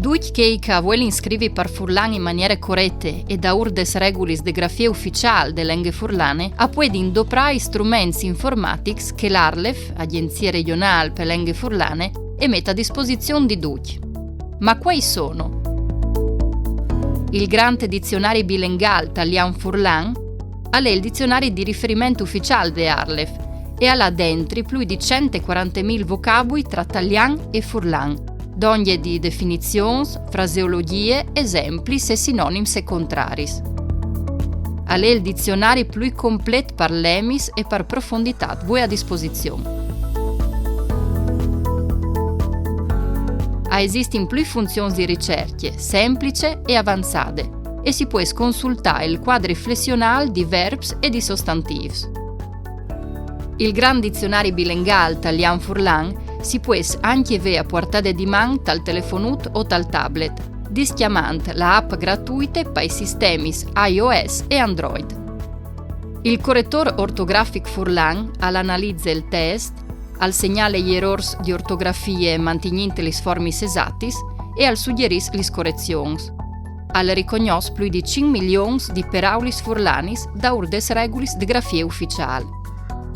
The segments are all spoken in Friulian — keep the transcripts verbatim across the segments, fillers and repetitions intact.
Ducj chei che a vuelin scrivi par furlan in maniere corete e daûr des regulis de grafie uficiâl de lenghe furlane a puedin doprâ i struments informatics che l'ARLeF, Agjenzie Regjonâl pe Lenghe Furlane, e met a disposizion di ducj. Ma cuâi sono? Il grant dizionari bilengâl talian-furlan al è il dizionari di riferiment uficiâl de ARLeF e al à dentri plui di cent e cuarantemil vocabui tra talian e furlan, dongje di definizions, fraseologjie, esemplis e sinonims e contraris. Al è il dizionari plui complet par lemis e par profonditât vuê a disposizion. A esistin plui funzions di ricercje, semplice e avanzade, e si pues consultâ il cuadri flessionâl di verbs e di sostantîfs. Il grant dizionari bilengâl talian-furlan si pues ancje vê a puartade di man tal telefonut o tal tablet, discjamant la app gratuite pai sistemis iOS e Android. Il coretôr ortografic furlan al analize il test, al segnale i erôrs di ortografie mantignint lis formis esatis e al sugjerìs lis corezions. Al ricognòs plui di cinc milions di peraulis furlanis daûr des regulis de grafie uficiâl.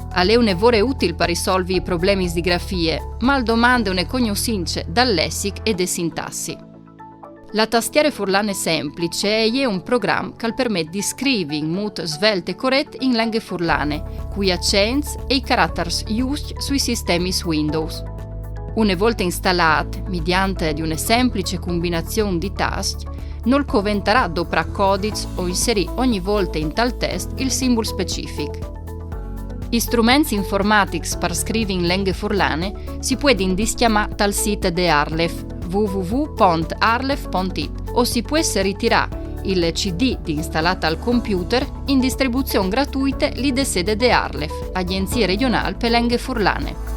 Al è une vore util par risolvi i problemis di grafie, ma al domande une cognossince dal lessic e de sintassi. La tastiere furlane semplice e je un program che al permet di scrivi in mût svelt e coret in lenghe furlane, cui acents e i caratars juscj sui sistemis Windows. Une volte instalât, midiant di une semplice cumbinazion di tascj, nol coventarà doprâ codiçs o inserî ogni volte intal test il simbul specific. I struments informatics par scrivi in lenghe furlane si puedin discjamâ tal sît de ARLeF, www pont arlef pont it, o si pues ritirâ il CD di instalât al computer in distribuzion gratuite li de sede de ARLeF, Agjenzie Regjonâl pe Lenghe Furlane.